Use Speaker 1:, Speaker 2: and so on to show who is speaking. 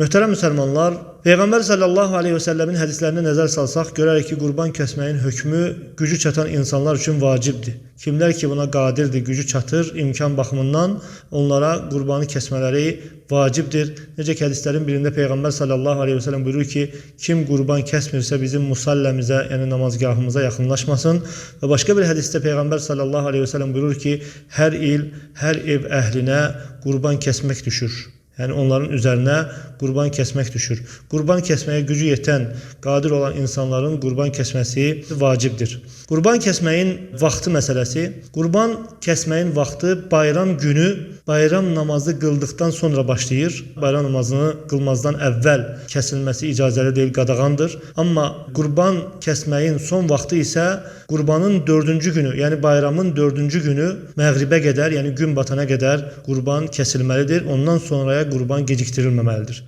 Speaker 1: Möhtərəm müsəlmanlar, Peyğəmbər sallallahu aleyhi və səlləmin hədislərinə nəzər salsaq, görərik ki, qurban kəsməyin hökmü gücü çatan insanlar üçün vacibdir. Kimlər ki buna qadirdir, gücü çatır, imkan baxımından onlara qurbanı kəsmələri vacibdir. Necə ki hədislərin birində Peyğəmbər sallallahu aleyhi və səlləm buyurur ki, kim qurban kəsmirsə bizim musalləmizə, yəni namazgahımıza yaxınlaşmasın. Və başqa bir hədisdə Peyğəmbər sallallahu aleyhi və səlləm buyurur ki, hər il, hər ev əhlinə qurban kəsmək düşür. Yəni onların üzərinə qurban kəsmək düşür. Qurban kəsməyə gücü yetən, qadir olan insanların qurban kəsməsi vacibdir. Qurban kəsməyin vaxtı məsələsi, qurban kəsməyin vaxtı bayram günü, bayram namazı qıldıqdan sonra başlayır. Bayram namazını qılmazdan əvvəl kəsilməsi icazəli deyil, qadağandır. Amma qurban kəsməyin son vaxtı isə qurbanın 4-cü günü, yəni bayramın 4-cü günü məğribə qədər, yəni gün batana qədər qurban kəsilməlidir. Ondan sonraya qurban gecikdirilməməlidir.